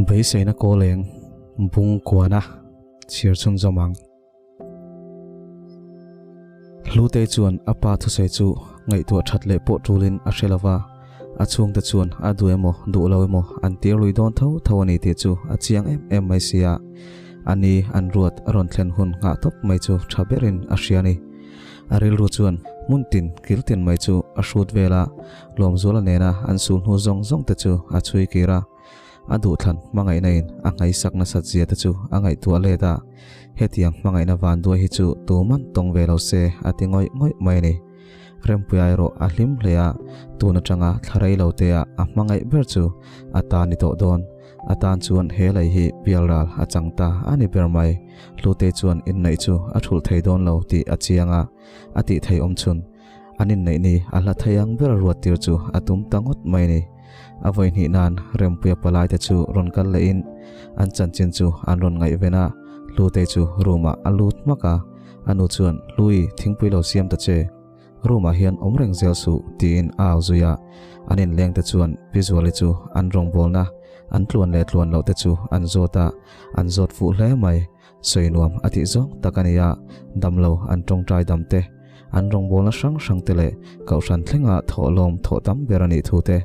Beiseina kawleng bung kuana chhir chhunzawm ang. Hlutei chuan a pa thusawi chu ngaihtuah that leh pawh tulin a hre lova, a chhungte chuan a duh emaw duh lo emaw an tir lui dawn tho tho a ni tih chu a chiang em em mai si a. A ni an ruat a rawn thlen hun nghah tawp mai chu tha berin a hria a ni. A rilru chuan hmun tin kil tin mai chu a hrut vel a, Lawmzuala nena an sul hnu zawng zawng te chu a chhui kir a. A duhthlan hmangaihna in a ngaisak nasat zia te chu a ngaihtuah let a, hetiang hmangaihna vanduai hi chu tuman tawng ve lo se a ti ngawih ngawih mai a ni. Rempuia erawh a hlim hle a, tun atanga thla rei lo te ah a hmangaih ber chu a ta ni tawh dawn. A tan chuan he lei hi pialral a chang ta a ni ber mai. Hlute chuan inneih chu a thulh thei dawn lo tih a chiang a, a tih thei awm chhun. An inneih ni a hla thei ang ber ruat tir chu a tum ta ngawt mai a ni. A vawi hnih nan Rempuia palai te chu rawn kal leh in an chanchin chu an rawn ngaihven a, Hlutei chu room ah a lut hmak a, a nu chuan Hlui thingpui lo siam ta che, room ah hian awm reng zel suh tiin a au zui a, an inleng te chuan Pi Zuali chu an rawngbawlna an tluan leh tluan loh te chu an zawt a, an zawt fuh hle mai. Sawi nuam a tih zawng tak a ni a, damlo an tawngtai dam te, an rawngbawlna hrang hrang te leh kohhran thlenga thawhlawm thawh tam ber a nih thu te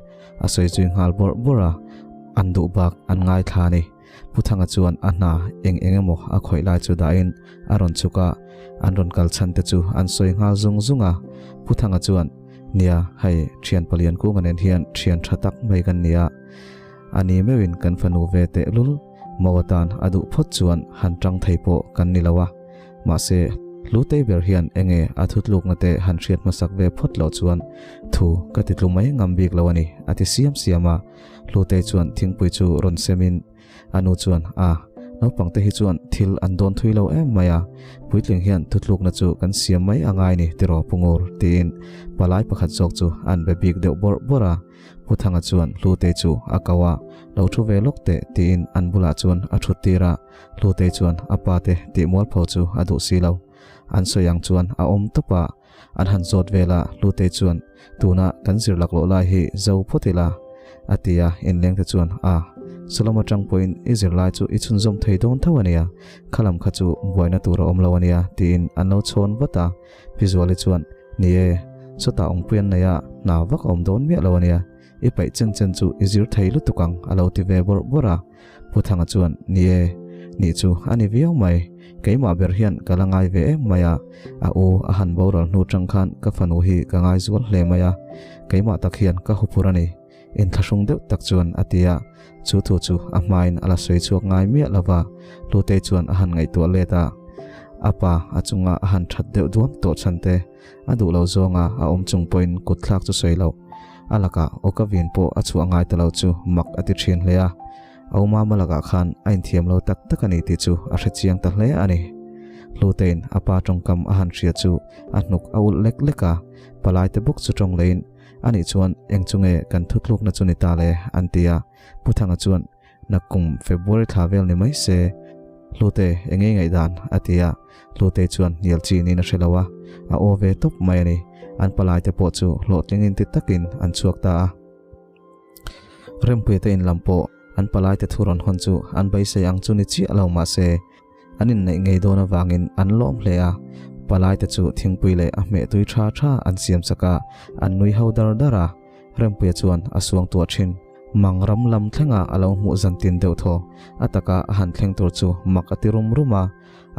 a sawi zui nghal bawrh bawrh a, an duh bak an ngaithla a ni. Pu Thanga chuan a hna eng eng emaw a khawih lai chu dahin a rawn chhuk a, an rawn kal chhan te chu an sawi nghal zung zung a. Pu Thanga chuan, Nia, hei thian palian kunga nen hian thian tha tak mai kan ni a, a ni meuhin kan fanu ve tehlul, Mo atan a duh phawt chuan han tang thei pawh kan ni lo a, mahse Hlutei ber hian enge a thutlukna te han hriat hmasak ve phawt loh chuan thu ka ti tlu mai ngam bik lo a ni a ti siam siam a. Hlutei chuan thingpui chu rawn sem in a nu chuan a, naupang te hi chuan thil an dawn thui lo em mai a, puitling hian thutlukna chu kan siam mai a ngai ni tiraw Pu Ngur tiin palai pakhat zawk chu an be bik deuh bawrh bawrh a. Pu Thanga chuan Hlutei chu a ko a, lo thu ve lawk teh tiin an bulah chuan a thut tir a, Hlutei chuan a pa te tih mualpho chu a duh si lo. An sawi ang chuan a awm tawp a, an han zawt vel a, Hlutei chuan tuna kan zir laklawh lai hi zo phawt ila a ti a, inleng te chuan a, Solom atang pawhin i zirlai chu i chhunzawm thei dawn tho a nia, khalam kha chu buaina tur a awm lo a nia tiin an lo chhawn vat a. Pi Zuali chuan, Ni e, sawtah awmpui an nei a, hna vak a awm dawn miah lo a nia, i paih chen chen chu i zir thei lutuk ang a lo ti ve bawrh bawrh a. Pu Thanga chuan, Ni e, nih chu a ni viau mai, keimah ber hian ka la ngai ve em mai a, a u a han boral hnu tang khan ka fanu hi ka ngai zual hle mai a, keimah tak hian ka huphur a ni, inthlahrung deuh tak chuan a ti a, chu thu chu a hmain a la sawi chhuak ngai miah lo va, Hlutei chuan a han ngaihtuah let a, a pa a chunga a han that deuh duam tawh chhan te, a duh lo zawnga a awm chung pawhin kut thlak chu sawi loh, a lakah awka vin pawh a chhuah ngai ta lo chu mak a ti thin hle a, a umama lakah khan a inthiam lo tak tak a ni tih chu a hre chiang ta hle a ni. Hlutei'n a pa tawngkam a han hria chu a hnuk a ulh lek lek a, palaite bawk chu tawng leiin Ani chuan, Eng chu nge kan thutlukna chu ni ta le? an ti a. Pu Thanga chuan, Nakkum February thla vel ni mai se, Hlute, eng nge ngaihdan? a ti a. Hlute chuan hnial chi niin a hre lo a, a aw ve tawp mai a ni. An palaite pawh chu hlawhtling inti takin an chhuak ta a. Rempuia te inlam pawh an palaite thu rawn hawn chu an beisei ang chu ni chiah lo mah se, An inneih ngei dawn avangin an lawm hle a, palaite chu thingpui leh a hmeh tui tha tha an siam sak a, an nui ho dar dar a. Rempuia chuan a suang tuah thin. Mang ram lam thlenga a lo hmuh zan tin deuh thaw, a taka a han thleng tur chu mak a ti rum rum a,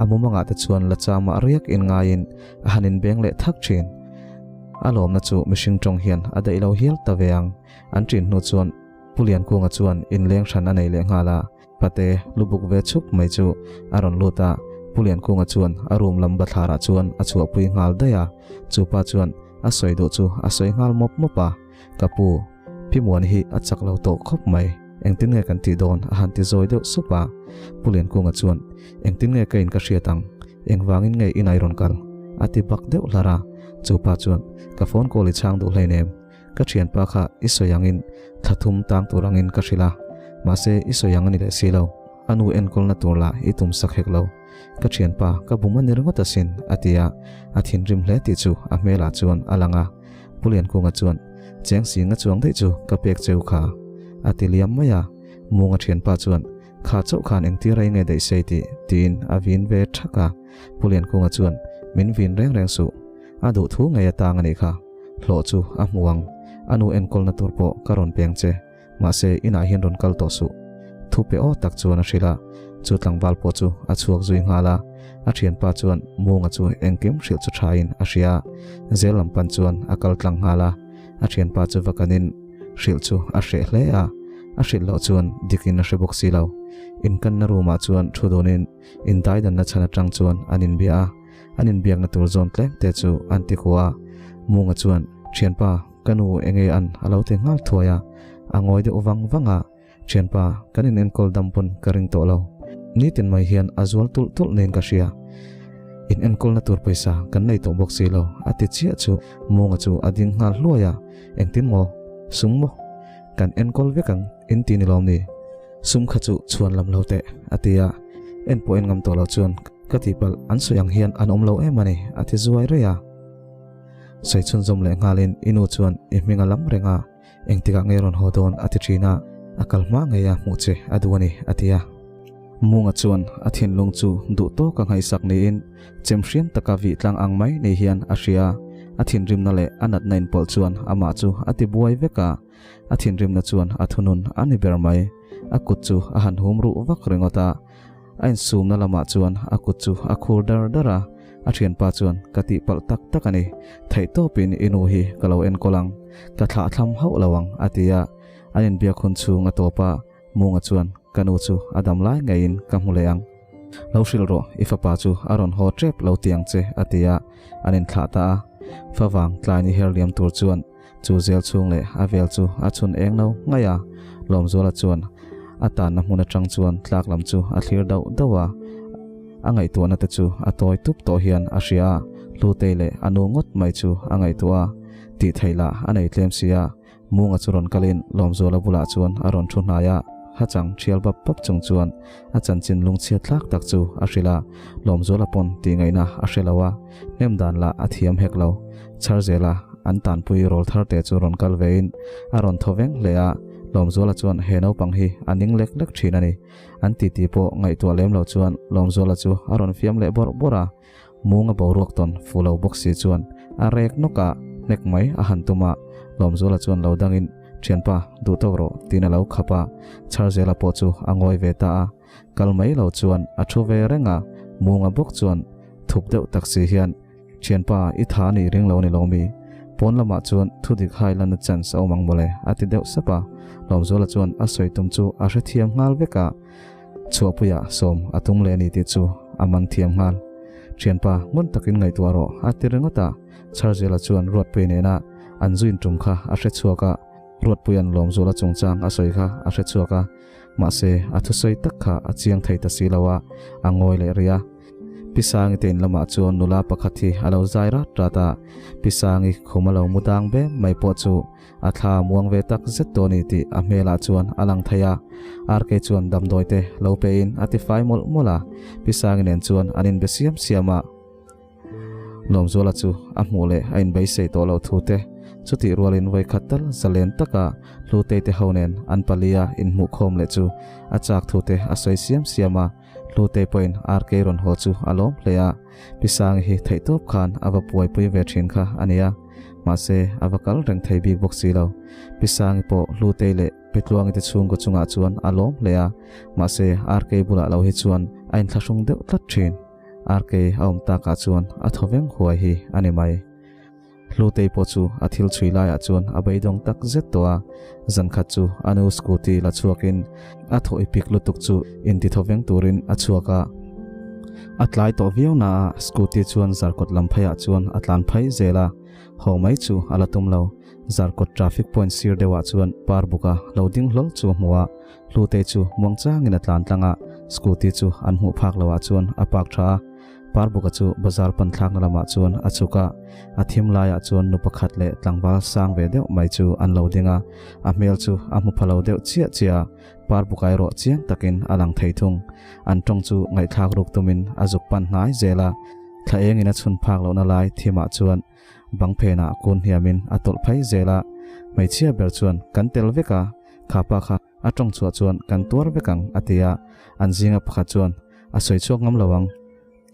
a mumangah te chuan la chamah riak in ngaiin a han inbeng leh thak thin. A lawmna chu mihring tawng hian a daih lo hial ta ve ang. An ṭin hnu chuan Pu Liankunga chuan inleng hran a nei leh nghal a. Pate lubuk ve chhup mai chu a rawn lut a, Pu Liankunga chuan a room lam bathlarah chuan a chhuahpui nghal daih a, chu pa chuan a sawi duh chu a sawi nghal mawp mawp a, Ka pu, Pi Muani hi a chak lo tawh khawp mai, engtin nge kan tih dawn a han ti zawi deuh sup a, Pu Liankunga chuan engtin nge ka in ka hriat ang, engvangin nge in ai rawn kal? a ti bak deuh hlar a, chu pa chuan ka phone call i chhang duh hleinem, Ka thianpa kha i sawi angin thla thum tang tur angin ka hrilh a, mahse i sawi ang a ni leh si lo, a nu enkawlna tur lah i tum sak hek lo. Ka thianpa ka bum a ni ringawt asin, a ti a, a thinrim hle tih chu a hmelah chuan a lang a. Pu Liankunga chuan, Cheng singa chuang daih chu ka pek cheu kha, a ti liam mai a. Munga thianpa chuan, Kha chauh khan engtir rei nge daih sei tih? tiin a vin ve thak a. Pu Liankunga chuan, Min vin reng reng suh. A duh thu ngei atang a nih kha. Hlawh chu a hmu ang. A nu enkawlna tur pawh ka rawn peng che. Mahse inah hian rawn kal tawh suh. Thu pe aw tak chuan a hrilh a. Chu tlangval pawh chu a chhuak zui nghal a. A thianpa chuan Munga chu engkim hrilh chu thain a hria. Zel lam pan chuan a kal tlang nghal a. A thianpa chu va kanin hrilh chu a hreh hle a. A hrilh loh chuan dikin a hre bawk si lo. Inkanna room ah chuan thu dawnin indaidanna chhan atang chuan an inbia a. An inbiakna tur zawn tlem te chu an ti kua a. Munga chuan, Thianpa, ka nu enge an a lo ti nghal thuai a. A ngawi deuh vang vang a, Thianpa, kan in enkawl dam pawn ka ring tawh lo. Nitin mai hian a zual tulh tulh niin ka hria. In enkawlna tur pawisa kan nei tawh bawk si lo, a ti chiah chu Munga chu a ding nghal hluai a. Engtin maw? Sum maw? Kan enkawl vek ang in ti ni lawm ni? Sum kha chu chhuan lam lo teh, a ti a. En pawh en ngam tawh lo chuan ka tihpalh an sawi ang hian an awm lo em a ni, a ti zuai rei a. Sawi chhunzawm leh nghalin i nu chuan i hming a lam reng a, engtikah nge rawn haw dawn a ti thin a, a kal hma ngei a hmuh che a duh a ni, a ti a. Munga chuan a thinlung chu duh tawka nghaihsak niin chem hriam taka vih tlang ang mai ni hian a hria a, a thinrimna leh a natna inpawlh chuan amah chu a ti buai vek a. A thinrimna chuan a thunun a ni ber mai. A kut chu a han hum ruh vak ringawt a. A insumna lamah chuan a kut chu a khur dar dar a. A thianpa chuan, Ka tihpalh tak tak a ni. Theihtawpin i nu hi ka lo enkawl ang. Ka thlahthlam hauh lo ang, a ti a. An inbiak hun chhung a tawp a. Munga chuan, Ka nu chu a dam lai ngeiin ka hmu leh ang. Lo hrilh rawh, i fapa chu a rawn haw tep lo ti ang che, a ti a. An inthlah ta a. Favang tlai ni her liam tur chuan Chu zel chhung leh a vel chu a chhun eng lo ngaih a, Lawmzuala chuan a tanna hmun atang chuan tlak lam chu a thlir dauh dauh a, a ngaihtuahna te chu a tawi tup tawh hian a hria a, Hlutei leh a nu ngawt mai chu a ngaihtuah a, tih theih lah a nei tlem si a, Munga chu rawn kalin Lawmzuala bulah chuan a rawn thu hnai a, hachang thial bap bap chung chuan a chanchin lungchhiat thlak tak chu a hrilh a, Lawmzuala pawn tih ngaihna a hre lo a, hnem dan lah a thiam hek lo. Chhar zela an tanpui rawl thar te chu rawn kal vein a rawn thaw veng hle a, Lawmzuala chuan he naupang hi a ning lek lek thin a ni. An titi pawh ngaihtuah lem lo chuan Lawmzuala chu a rawn fiam leh bawrh bawrh a, Munga boruak tawn fu lo bawk si chuan a rek nawk a, hnek mai a han tum a, Lawmzuala chuan lo dangin, Thianpa, duh tawk rawh, tiin a lo khap a, Chharzela pawh chu a ngawi ve ta a, kal mai lo chuan a thu ve reng a, Munga bawk chuan thup deuh tak si hian, Thianpa, i tha a nih ring lo a ni lo mi? Pawn lamah chuan thu dik hai lanna chance a awm ang mawle, a ti deuh sap a, Lawmzuala chuan a sawi tum chu a hrethiam nghal vek a, Chhuahpuiah sawm a tum leh a ni tih chu a man thiam nghal. Thianpa, ngun takin ngaihtuah rawh, a ti ringawt a. Charziala chuan Ruatpuia nena an zuin tum kha a hre chhuak a, Ruatpuia'n Lawmzuala chungchang a sawi kha a hre chhuak a, mahse a thusawi tak kha a chiang thei ta si lo a, a ngawi leh rih a. Pi Sangi te in lamah chuan nula pakhat hi a lo zai rat rat a, Pi Sangi khum a lo mu dang bem mai pawh chu A thla muang ve tak zet tawh a ni tih a hmelah chuan a lang thei a. RK chuan damdawi te lo pein a ti fai mawlh mawlh a, Pi Sangi nen chuan an inbe siam siam a. Lawmzuala chu a hmuh leh a inbeisei tawh loh thu te, chutih rualin vawikhat tal zalen taka Hlutei te ho nen an palia inhmuhkhawm leh chu a chak thu te a sawi siam siam a. Hlutei pawhin RK rawn haw chu a lawm hle a, Pi Sangi hi theihtawp khan a va puaipui ve thin kha a nia. Mahse, a va kal reng thei bik bawk si lo. Pi Sangi pawh Hlutei leh Pi Tluangi te chhungkaw chungah chuan a lawm hle a, mahse RK bulah lo hi chuan a inthlahrung deuh tlat thin. RK a awm takah chuan a thaw veng huai hi a ni mai. Hlutei pawh chu a thil chhui laiah chuan a beidawng tak zet tawh a, zan khat chu a nu scooty la chhuakin a thaw i pik lutuk chu intithaw veng turin a chhuak a. A tlai tawh viau na a, scooty chuan Zarkawt lam pheiah chuan a tlan phei zel a, haw mai chu a la tum lo. Zarkawt traffic point sir deuhah chuan Parbuka lo ding hlawl chu a hmu a, Hlutei chu muangchangin a tlan tlang a, scooty chu an hmuh phak loah chuan a park tha a. Parbuka chu bazar pan thlakna lamah chuan a chhuk a, a thim laiah chuan nu pakhat leh tlangval sang ve deuh mai chu an lo ding a, a hmel chu a hmu pha lo deuh chiah chiah a, Parbuka erawh chiang takin a lang thei thung. An tawng chu ngaihthlak ruk tumin a zuk pan hnai zel a, thla engin a chhun phak lohna lai thimah chuan bang phenah kun hniamin a tawlh phei zel a, hmeichhia ber chuan kan tel vek a, kha pa kha. A tawng chhuah chuan kan tuar vek ang, a ti a. An zinga pakhat chuan, A sawi chhuak ngam lo ang.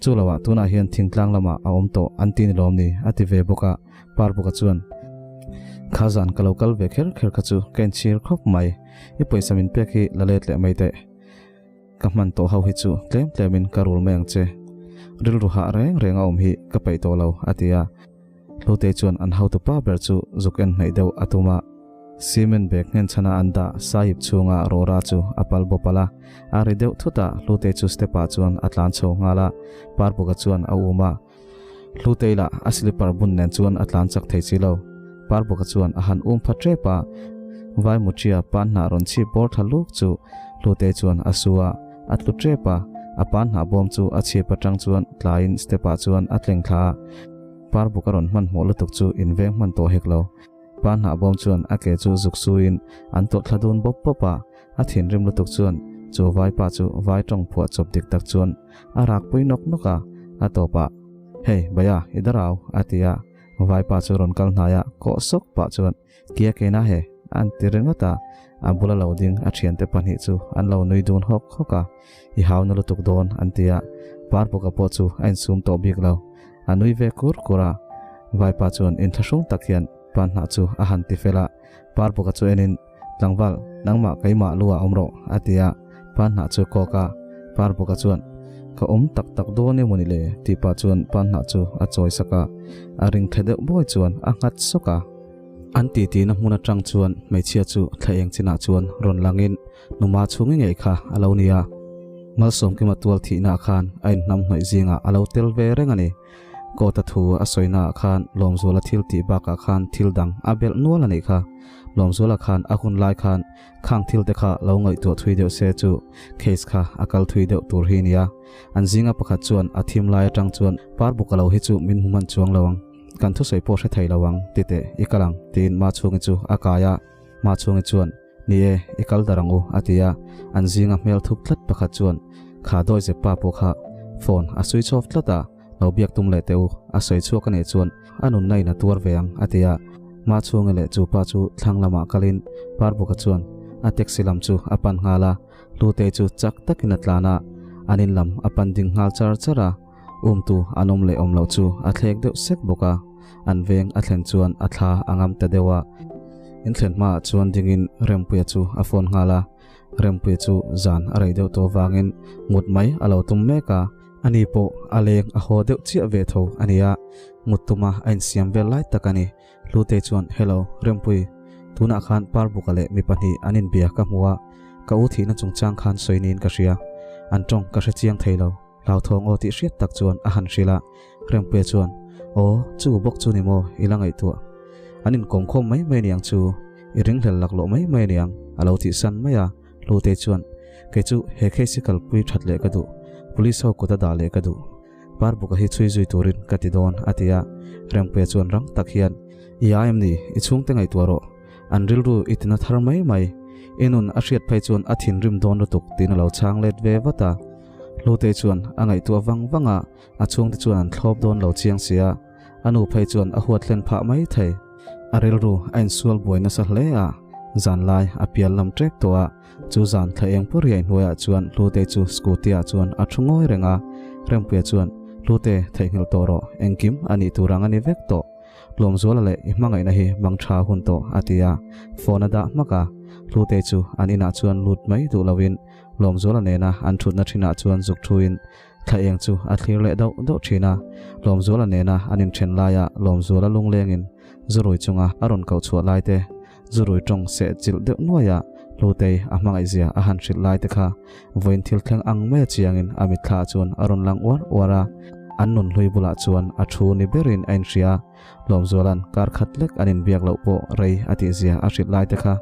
Chu loah tunah hian thingtlang lamah a awm tawh an ti ni lawm ni? a ti ve bawk a. Parbuka chuan, Kha zan ka lo kal ve kher kher kha chu ka inchhir khawp mai. I pawisa min pek hi la let leh mai teh. Ka hman tawh ho hi chu tlem tlemin ka rul mai ang che. Rilru hah reng reng a awm hi ka peih tawh lo, a ti a. Hlute chuan an hotupa ber chu zuk en hnaih deuh a tum a. Cement bag nghen chhana an dah sahip chhunga rawra chu a pal bawp alh a. A ri deuh thut a, Hlute chu step ah chuan a tlan chho nghal a. Parbuka chuan a um a. Hlutei lah a slipper bun nen chuan a tlan chak thei si lo. Parbuka chuan a han um pha tep a. Vai muṭia pan hnah rawn chhip bawr thla luk chu Hlutei chuan a su a, a tlu tep a. A pan hnah bawm chu a chhip atang chuan tlaiin step ah chuan a tleng thla a. Parbuka rawn hmanhmawh lutuk chu inveng hman tawh hek lo. Pa hnah bawm chuan a ke chu zuk suiin an tawlh thla dun bawp bawp a, a thinrim lutuk chuan chu vaipa chu vai tawng phuah chawp dik tak chuan a rak pui nawk nawk a, a tawpah, Hey, Baya, i darau, a ti a, vaipa chu rawn kal hnai a, kawh sawk pah chuan, Kia keina he, an ti ringawt a, a bula lo ding a thiante pahnih chu an lo nui dun hawk hawk a, i hauna lutuk dawn, an ti a, Parbuka pawh chu a insum tawh bik lo. A nui ve kur kur a, Vaipa chuan inthlahrung tak hian pa hnah chu a han ti fel a, Parbuka chu enin, Tlangval, nangmah keimah lu ah awm rawh, a ti a, pa hnah chu kawk a, Parbuka chuan, Ka awm tak tak dawn emaw ni le? tih pah chuan pa hnah chu a chawi sak a, a ring thle deuh bawi chuan a nghat sawk a. An titi na hmun atang chuan hmeichhia chu thla eng chinah chuan rawn langin numa chhungi ngei kha a lo ni a. Malsawmkima tual thihnaah khan a inhnam hnawih zingah a lo tel ve reng a ni. Court-a thu a sawinaah khan Lawmzuala thil tih bakah khan thil dang a belh nual a nih kha. Lawmzuala khan a hun lai khan khang thil te kha lo ngaihtuah thui deuh se chu case kha a kal thui deuh tur hi nia. An zinga pakhat chuan a thim lai atang chuan Parbuka lo hi chu min hmu hman chuang lo ang. Kan thusawi pawh hre thei lo ang titeh i kal ang tiin Machhungi chu a kai a. Machhungi chuan Ni e, i kal dar ang u, a ti a. An zinga hmel thup tlat pakhat chuan, Kha dawi zep pa pawh kha phone a switch off tlat a, lo biak tum leh teh u, a sawi chhuak a nih chuan a nunna in a tuar ve ang, a ti a. Machhungi leh chu pa chu thlang lamah kalin Parbuka chuan a taxi lam chu a pan nghal a, Hlutei chu chak takin a tlan a, an in lam a pan ding nghal char char a. Umtu an awm leh awm loh chu a thlek deuh sek bawk a, an veng a thlen chuan a thla a ngam ta deuh a. In thlen hmaah chuan dingin Rempuia chu a phone nghal a, Rempuia chu zan a rei deuh tawh vangin ngut mai a lo tum mek a, ani pawh a leng a haw deuh chiah ve tho a ni a, ngut tuma a insiam vel lai tak a ni. Hlutei chuan, Hello, Rempui, tunah khan Parbuka leh mi pahnih an inbia ka hmu a, ka u thihna chungchang khan sawi niin ka hria, an tawng ka hre chiang thei lo. Hlauthawng aw tih hriat tak chuan a han hrilh a, Rempuia chuan, Aw, chu bawk chu ni maw i la ngaihtuah? An inkawm khawm mai mai aniang chu, i ringhlel laklawh mai mai aniang, a lo tih san mai a. Hlutei chuan, Kei chu he case hi kalpui that leh ka duh, police ho kut a dah leh ka duh. Parbuka hi chhui zui turin ka ti dawn, a ti a. Rempuia chuan rang tak hian, I a em ni? I chhungte ngaihtuah rawh. An rilru i tina thar mai mai. I nun a hriat phei chuan a thinrim dawn lutuk, tiin a lo chhang let ve vat a. Hlutei chuan a ngaihtuah vang vang a, a chhungte chuan an thlawp dawn lo chiang sia, a nu phei chuan a huat hlen phah mai thei. A rilru a insual buai nasa hle a, zanlai a pial lam ṭek tawh a, chu zan thla eng pawh riai hnuaiah chuan Hlutei chu scooty ah chuan a ṭhu ngawi reng a, Rempuia chuan, Hlute, theihnghilh tawh rawh, engkim a nih tur ang a ni vek tawh. Lawmzuala leh i hmangaihna hi mang tha hun tawh, a ti a, phone a dah hmak a, Hlutei chu an inah chuan lut mai duh loin Lawmzuala nena an thutna thinah chuan zuk thuin thla eng chu a thlir leh dauh dauh thin a. Lawmzuala nena an inthen laia Lawmzuala lunglengin zurui chunga a rawn koh chhuah lai te, zurui tawng seh chilh deuh nuaia Hlutei a hmangaihzia a han hrilh lai te kha vawiin thil thleng ang mai a chiangin a mitthla chuan a rawn lang uar uar a. An nunhlui bulah chuan a thu ni berin a inhria. Lawmzuala'n kar khat lek an inbiak loh pawh rei a tihzia a hrilh lai te kha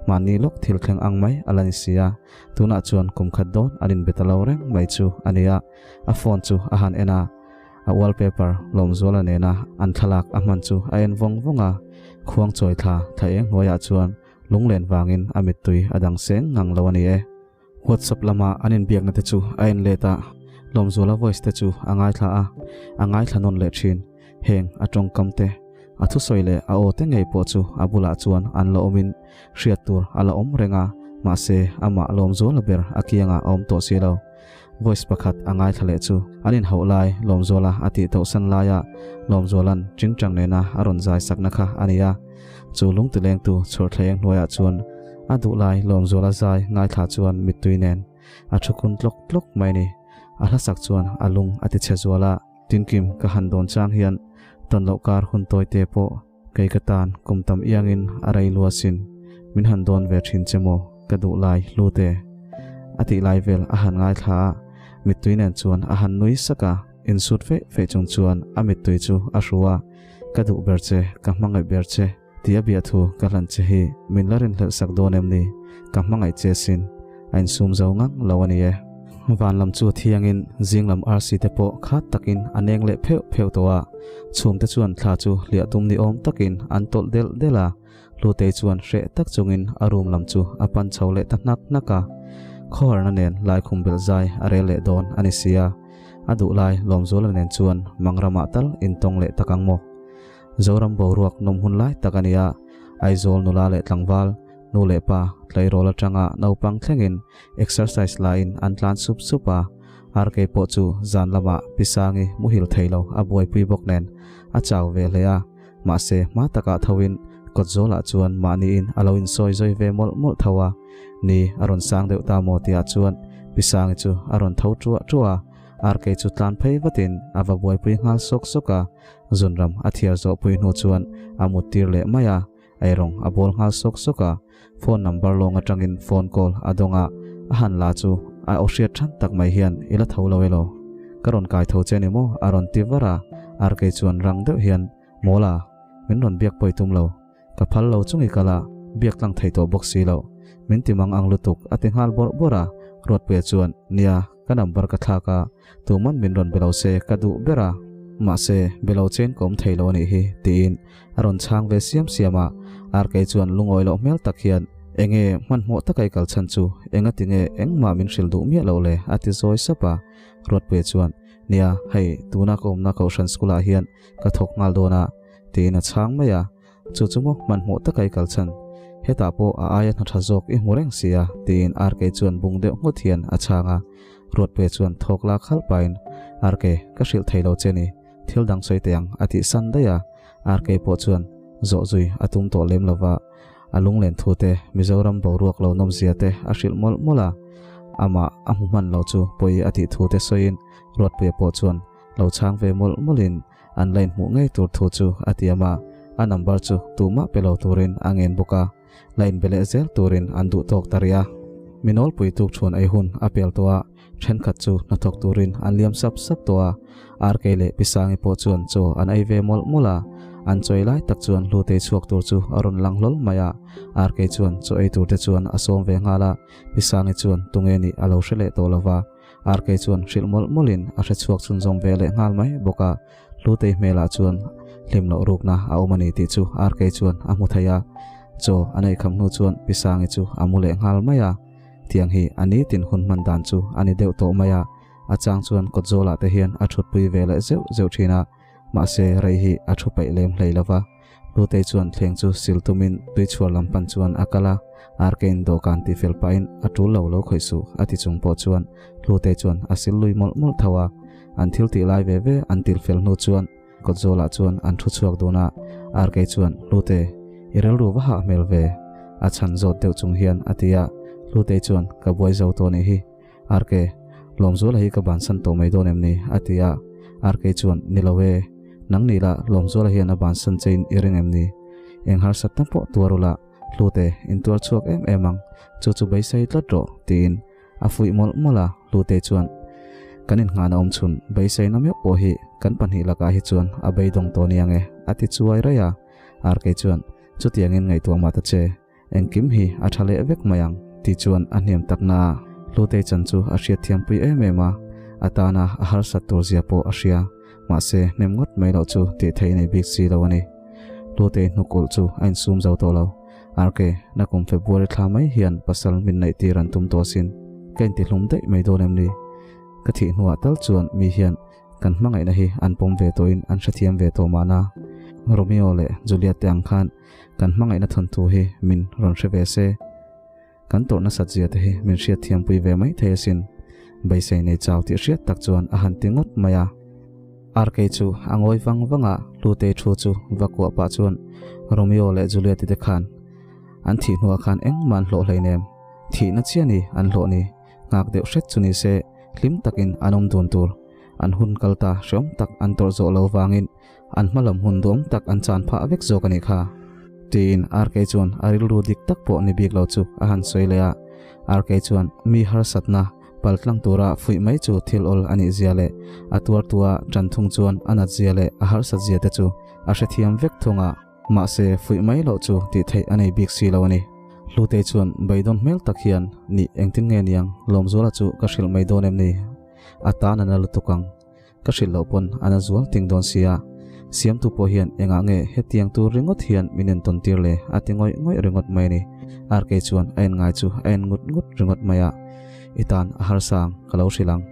mahni lawk thil thleng ang mai a la ni si a, tunah chuan kum khat dawn an inbe ta lo reng mai chu a ni a, a phone chu a han en a, a wallpaper Lawmzuala nena an thlalak a hman chu a en vawng vawng a, khuang chawi thla thla eng hnuaiah chuan lunglen vangin a mittui a dang seng ngang lo a ni e. WhatsApp lama an inbiakna te chu a en let a, Lawmzuala voice te chu a ngaithla a, a ngaithla nawn leh thin. Heng a tawngkam te, a thusawi leh a aw te ngei pawh chu a bulah chuan an la awmin hriat tur a la awm reng a, Mahse, amah Lawmzuala ber a kiangah a awm tawh si lo. Voice pakhat a ngaithla leh chu an inhauh lai Lawmzuala a tih tawhsan laia Lawmzuala'n tingtang nena a rawn zai sakna kha a ni a. Chu lungtilengtu chhawrthleng hnuaiah chuan a duh lai Lawmzuala zai ngaithla chuan mittui nen a thu kun tlawk tlawk mai ni. A hlasak chuan a lung a tichhe zual a. Tinkim ka han dawn chang hian tawn loh kar hun tawi te pawh kei ka tan kum tam iangin a rei lua sin min han dawn ve thin che maw ka duh lai hlu te a tih lai vel a han ngaithla a, mittui nen chuan a han nui sak a, insut feih feih chung chuan a mittui chu a hru a, ka duh ber che, ka hmangaih ber che tih a biah thu ka hlan che hi min la rinhlelh sak dawn em ni, ka hmangaih che sin a insum zo ngang lo a ni e. Van lam chu thiangin zing lam arsi te pawh khat takin a neng leh pheuh pheuh tawh a, chhum te chuan thla chu hliah tum ni awm takin an tawlh delh delh a, Hlutei chuan hreh tak chungin a room lam chu a pan chho leh ta hnak hnak a, khawharna nen laikhum belh zai a rel leh dawn a ni si a, a duh lai Lawmzuala nen chuan Mangramah tal intawng leh tak ang maw? Zoram boruak nawm hun lai tak a ni a, Aizawl nula leh tlangval, nu leh pa, tleirawl atanga naupang thlengin exercise laiin an tlan sup sup a, Arkei pawh chu zan lamah Pisangi muhil thei lo a buaipui bawk nen a chau ve hle a, mahse hma takah thoin kawtzawlah chuan mahniin a lo insawi zawi ve mawlh mawlh tho a, ni a rawn sang deuh ta maw tihah chuan Pisangi chu a rawn tho ṭuah ṭuah a, Arkei chu tlan phei vatin a va buaipui nghal sawk sawk a. Zunram a thiar zawh pui hnu chuan a mut tir leh mai a, eirawng a bawl nghal sawk sawk a, phone number lawng atangin phone call a dawng a, a han la chu a aw hriat than tak mai hian i la tho lo elaw? Ka rawn kai tho che ni maw? a rawn ti var a, Arkei chuan rang deuh hian Mawla, min rawn biak pawi tum lo, ka phal lo chung i kal a, biak tlang thei tawh bawk si lo, min ti mang ang lutuk a ti nghal bawrh bawrh a, Ruatpuia chuan Nia, ka number ka thlak a, Tuman min rawn be lo se ka duh ber a, mahse be lo chen ka awm thei lo a nih hi, tiin a rawn chhang ve siam siam a. Arkei chuan lungawi loh hmel tak hian, Enge hmanhmawh taka i kal chhan chu, enga tinge engmah min hrilh duh miah loh le? a ti zawi sap a. Ruatpuia chuan, Nia, hei tuna ka awmna Kohhran School ah hian ka thawk nghal dawn a, tiin a chhang mai a. Chu chu maw hmanhmawh taka i kal chhan? Hetah pawh a aia hna tha zawk i hmu reng si a, tiin Arkei chuan bung deuh nghut hian a chhang a. Ruatpuia chuan thawk lak halh pahin, Arkei, ka hrilh thei lo che ni, thil dang sawi teh ang, a tih san daih a. Arkei pawh chuan zawh zui a tum tawh lem lova, a lunglen thu te, Mizoram boruak lo nawmzia te a hrilh mawlh mawlh a. Amah a hmu hman lo chu pawi a tih thu te sawiin Ruatpuia pawh chuan lo chhang ve mawlh mawlhin, An la inhmuh ngei tur thu chu a tiam a, a number chu tumah pe lo turin a ngen bawk a, la inbe leh zel turin an duh tawk ta rih a. Mi nawlpui tuk chhuan ei hun a pel tawh a, thenkhat chu hnathawk turin an liam sap sap tawh a, RK leh Pi Sangi pawh chuan chaw an ei ve mawlh mawlh a, an chaw ei lai tak chuan Hlutei chhuak tur chu a rawn lang hlawl mai a, RK chuan chaw ei tur te chuan a sawm ve nghal a, Pi Sangi chuan tunge nih a lo hre leh tawh lo va. RK chuan hrilh mawlh mawlhin a hre chhuak chhunzawm ve leh nghal mai bawk a, Hlutei hmelah chuan hlim loh rukna a awm a ni tih chu RK chuan a hmu thei a, chaw a neih kham hnu chuan Pi Sangi chu a mu leh nghal mai a, tiang hi a nitin hun hman dan chu a ni deuh tawh mai a, a chang chuan kawtzawlah te hian a thutpui ve leh zeuh zeuh thin a, mahse rei hi a thu peih lem hlei lo va. Hlutei chuan thleng chu sil tumin tuichhuar lam pan chuan a kal a, Arkein dawhkan ti fel pahin a tul lo lo khawih suh a ti chung pawh chuan Hlutei chuan a sil lui mawlh mawlh tho a. An thil tih lai ve ve an til fel hnu chuan kawtzawlah chuan an thu chhuak dun a, Arkei chuan Hlute, i rilru va hah hmel ve? a chhan zawt deuh chung hian a ti a, Hlutei chuan ka buai zo tawh nih hi. Arke, Lawmzuala hi ka bansan tawh mai dawn em ni? a ti a. Arke chuan, Ni lo e. Nang ni la, Lawmzuala hian a bansan chein i ring em ni? Eng harsatna pawh tuar ula, Hlute, in tuar chhuak em em ang. Chu chu beisei tlat rawh, tiin a fuih mawlh mawlh a. Hlute chuan, Kan inngahna awm chhun, beiseina meuh pawh hi kan pahnih lakah hi chuan a beidawng tawh nia nge, a ti chuai raih a. Arke chuan, Chutiangin ngaihtuah mah ta che. Engkim hi a tha leh vek mai ang tih chuan a hniam takna a Hlutei chan chu a hriatthiampui em em a, a tana a harsat tur zia pawh a hria, mahse hnem ngawt mai loh chu tih theih nei bik si lo a ni. Hlutei hnukulh chu a insum zo tawh lo. RK, nakum February thla mai hian pasal min neih tir an tum tawh asin, ka intihlum daih mai dawn em ni? Ka thih hnuah tal chuan mi hian Kan hmangaihna hi an pawm ve tawhin an hrethiam ve tawh mahna, Romeo leh Juliet te ang khan kan hmangaihna thawnthu hi min rawn hre ve se. Kan tawrh nasat zia te hi min hriat thiampui ve mai thei asin. Beisei nei chau tih hriat tak chuan a han ti ngawt mai a. Arkei chu a ngawi vang vang a, Hlutei thu chu va kuah pah chuan Romeo leh Juliet-i te khan an thih hnuah khan engmah an hlawh hleinem. Thihna chiah ni an hlawh ni. Nghak deuh hret chu ni se hlim takin an awm dun tur. An hun kal ta hreawm tak an tawrh zawh lo vangin An hmalam hun duam tak an chan phah vek zawk a nih kha. Tiin RK chuan a rilru dik tak pawh ni bik lo chu a han sawi leh a. RK chuan mi harsatna paltlang tura fuih mai chu thil awl a nih zia leh a tuartua tan thung chuan a nat zia leh a harsat zia te chu a hrethiam vek thung a. Mahse fuih mai loh chu tih theih a nei bik si lo a ni. Hlutei chuan beidawn hmel tak hian, Nih engtin nge niang, Lawmzuala chu ka hrilh mai dawn em ni? A tan a na lutuk ang. Ka hrilh loh pawn a na zual ting dawn sia. Siamtu pawh hian engah nge hetiang tur ringawt hian min entawn tir le a ti ngawih ngawih ringawt mai a ni. RK chuan a en ngai chu a en ngut ngut ringawt mai a. I tan a harsa ang, ka lo hrilh ang.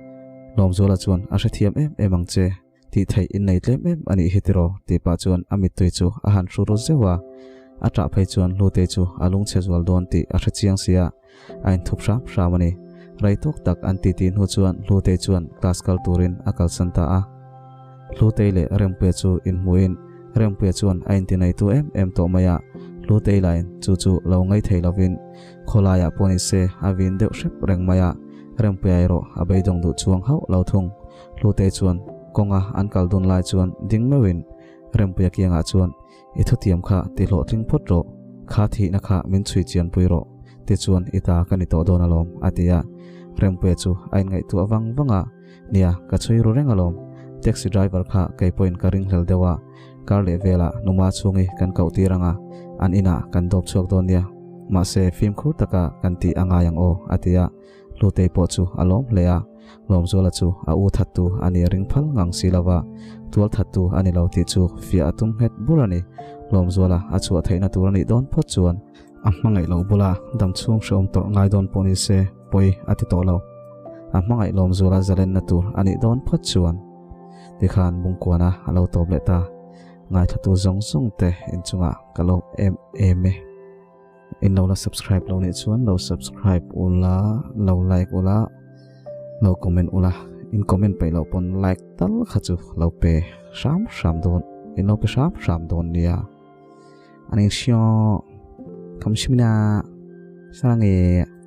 Lawmzuala chuan a hrethiam em em ang che, tih theih in nei tlem em a nih hi tiraw tih pah chuan a mittui chu a han hru ru zeuh a. A ṭah phei chuan Hlutei chu a lungchhe zual dawn tih a hrechiang sia. A inthup hram hram a ni. Rei tawk tak an titi hnu chuan Hlutei chuan class kal turin a kalsan ta a. Hlutei leh Rempuia chu inhmuhin Rempuia chuan a intineitu em em tawh mai a, Hlutei lain chu chu lo ngaih thei lovin khawlaiah pawh ni se a vin deuh hrep reng mai a, Rempuia erawh a beidawng duh chuang hauh lo thung. Hlutei chuan kawnga an kal dun lai chuan ding meuhin Rempuia kiangah chuan I thutiam kha ti hlawhtling phawt rawh, kha thihna kha min chhui chian pui rawh, tichuan i ta ka ni tawh dawn alawm, a ti a. Rempuia chu a inngaihtuah vang vang a, Nia, ka chhui ru reng alawm, taxi driver kha kei pawhin ka ringhlel deuh a, kar leh velah numa chhungi kan koh tir ang a, an inah kan dawp chhuak dawn nia, mahse fimkhur taka kan tih a ngai ang aw, a ti a. Hlutei pawh chu a lawm hle a, Lawmzuala chu a u thattu a nih a ring phal ngang si lo va, tual thattu a ni lo tih chu fiah a tum nghet bur a ni. Lawmzuala a chhuah theihna tur a nih dawn phawt chuan a hmangaih loh bula damchhung hrehawm tawrh ngai dawn pawh ni se pawi a ti tawh lo. A hmangaih Lawmzuala zalenna tur a nih dawn phawt chuan tikhan Bungkuana a lo tawp leh ta. Ngaithlatu zawng zawng te inchungah ka lawm em em e. In lo la subscribe lo nih chuan lo subscribe ula, lo like ula, lo comment ula, in comment peih loh pawn like tal kha chu lo pe hram hram dawn, in lo pe hram hram dawn nia. An in hriaw, kamshimina, sarange.